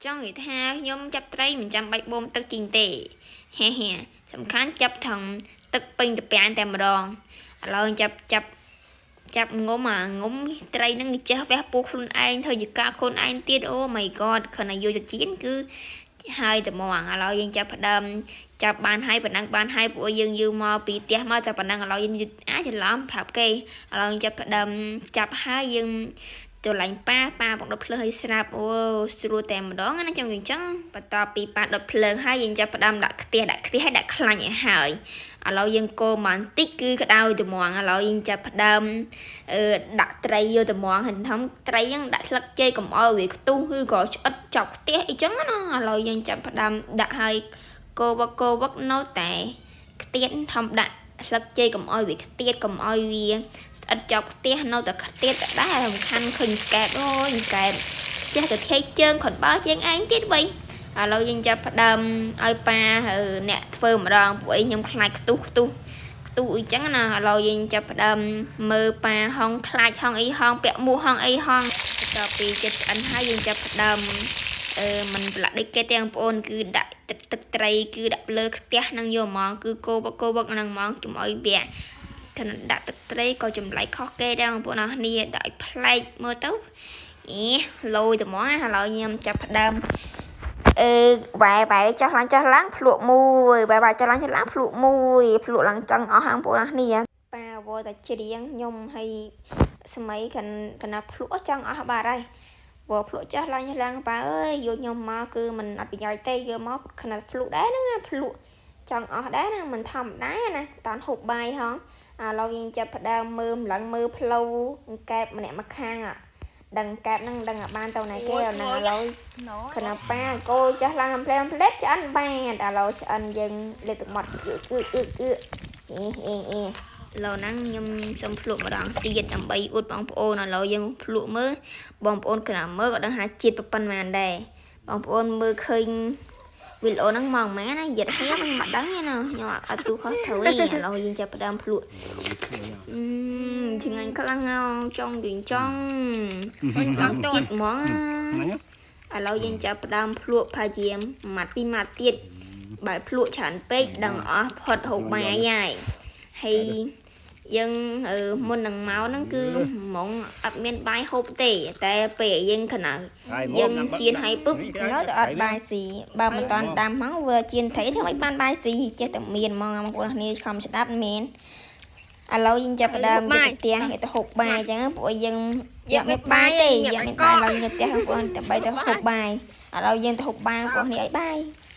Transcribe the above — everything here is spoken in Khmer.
ចង់និយាយថាខ្ញុំចាប់ត្រីមិនចាំបាច់បូមទឹកជីងទេហេហេសំខាន់ចាប់ថងទឹកពេញត្រពាំងតែម្ដងឥឡូវចាប់ចាប់ចាប់ងុំអាងុំត្រីហ្នឹងចេះវះពោះខ្លួនឯងធ្វើជាការខ្លួនឯងទៀតអូ my god ខណៈយកទៅចៀនគឺហើយតែហ្មងឥឡូវយើងចាប់ផ្ដើមចាប់បានហើយប៉ុណ្ណឹងបានហើយពួកយើងយូរមកពីផ្ទះមកតែប៉ុណ្ណឹងឥឡូវយើងអាចច្រឡំប្រាប់គេឥឡូវយើងចាប់ផ្ដើមចាប់ហើយយើងទៅឡាញ់ប៉ាប៉ាបងដុតភ្លើងឲ្យស្រាប់អូស្រួលតែម្ដងណាចង់និយាយអញ្ចឹងបន្ទាប់ពីប៉ាដុតភ្លើងហើយយើងចាប់ផ្ដើមដាក់ខ្ទះដាក់ខ្ទះឲ្យដាក់ខ្លាញ់ឲ្យហើយឥឡូវយើងកូរមកបន្តិចគឺក្តៅត្មងឥឡូវយើងចាប់ផ្ដើមអឺដាក់ត្រីយកត្មងហើយធំត្រីហ្នឹងដាក់ស្លឹកចេកកុំឲ្យវាខ្ទុះឬក៏ឆ្អិតចប់ខ្ទះអីចឹងណាឥឡូវយើងចាប់ផ្ដើមដាក់ហើយកូរវឹកកូរវឹកនៅតែខ្ទាតធំដាក់ស្លឹកចេកកុំឲ្យវាខ្ទាតកុំឲ្យវាស្អិតចប់ខ្ទះនៅតែខ្ទាតដដែលសំខាន់ឃើញកែបអូយកែបចេះតែថេកជើងខុនបើជាងឯងទៀតវិញឥឡូវយើងចាប់ផ្ដើមឲ្យប៉ាអ្នកធ្វើម្ដងពួកអីខ្ញុំខ្លាចខ្ទុះខ្ទុះខ្ទុះអីចឹងណាឥឡូវយើងចាប់ផ្ដើមមើលប៉ាហងខ្លាចហងអីហងពាក់មួកហងអីហងបន្ទាប់ពីចិត្តឆ្អិនហើយយើងចាប់ផ្ដើមអឺมันប្រឡាក់ដូចគេទេបងប្អូនគឺដាក់ទឹកទឹកត្រីគឺដាក់លើខ្ទះនឹងយកហ្មងគឺគោវឹកគោវឹកហ្នឹងហ្មងចំឲ្យវាខណៈដាក់ទឹកត្រីក៏ចម្លែកខុសគេដែរបងប្អូនអរគ្នាដាក់ឲ្យប្លែកមើលទៅអេលយតែហ្មងឥឡូវខ្ញុំចាប់ផ្ដើមអឺវ៉ែវ៉ែចោះឡើងចោះឡើងភ្លក់មួយវ៉ែវ៉ែចោះឡើងចោះឡើងភ្លក់មួយភ្លក់ឡើងចង់អស់បងប្អូនអរគ្នាប៉ាវតែច្រៀងខ្ញុំឲ្យសម័យកណ្ណាភ្លក់ចង់អស់បាត់ហើយវភ្លក់ចាស់ឡើងឡើងប៉ាអើយយកខ្ញុំមកគឺមិនអត់ប្រយោជន៍ទេយកមកខណៈភ្លក់ដែរហ្នឹងភ្លក់ចង់អស់ដែរណាមិនធម្មតាណាតាន់ហូបបាយហងឥឡូវយើងចាប់ផ្ដើមមើលម្លឹងមើលផ្លូវកែបម្នាក់មកខាងដឹងកែបហ្នឹងដឹងបានទៅណាគេហ្នឹងឥឡូវខណៈប៉ាគោចាស់ឡើងផ្លែផ្លែឆ្អិនបានឥឡូវឆ្អិនយើងលើកទឹកមាត់អឺអឺអឺអឺអេអេអេឥឡូវហ្នឹងខ្ញុំសូមភ្លក់ម្ដងទៀតដើម្បីអួតបងប្អូនឥឡូវយើងភ្លក់មើលបងប្អូនកណ្ដាមើលក៏ដឹងថាជាតិប៉ុណ្ណាដែរបងប្អូនមើលឃើញវីដេអូហ្នឹងមកម៉ែណាយិតហៀខ្ញុំមិនដឹងទេណាខ្ញុំអត់ទូខុសត្រូវទេឥឡូវយើងចាប់ផ្ដើមភ្លក់អឺឆ្ងាញ់ខ្លាំងចង់យើងចង់ឡើងជាតិហ្មងឥឡូវយើងចាប់ផ្ដើមភ្លក់ផាជាម៉ាត់ពីរម៉ាត់ទៀតបើភ្លក់ច្រើនពេកដឹងអស់ផុតហូបបាយហើយហើយយើងមុននឹងមកហ្នឹងគឺហ្មងអត់មានបាយហូបទេតែពេលយើងខណៈយើងជៀនឲ្យពុបនៅតែអត់បាយស៊ីបើមិនតាន់តាមហ្មងវាជៀនត្រីធ្វើឲ្យបានបាយស៊ីចេះតែមានហ្មងបងប្អូនគ្នាខំស្ដាប់មែនឥឡូវយើងចាប់ផ្ដើមយកទៅផ្ទះយកទៅហូបបាយអញ្ចឹងពួកយើងយកមានបាយទេយកមានបាយឡើយយកផ្ទះបងប្អូនដើម្បីទៅហូបបាយឥឡូវយើងទៅហូបបាយបងប្អូនគ្នាឲ្យបាយ។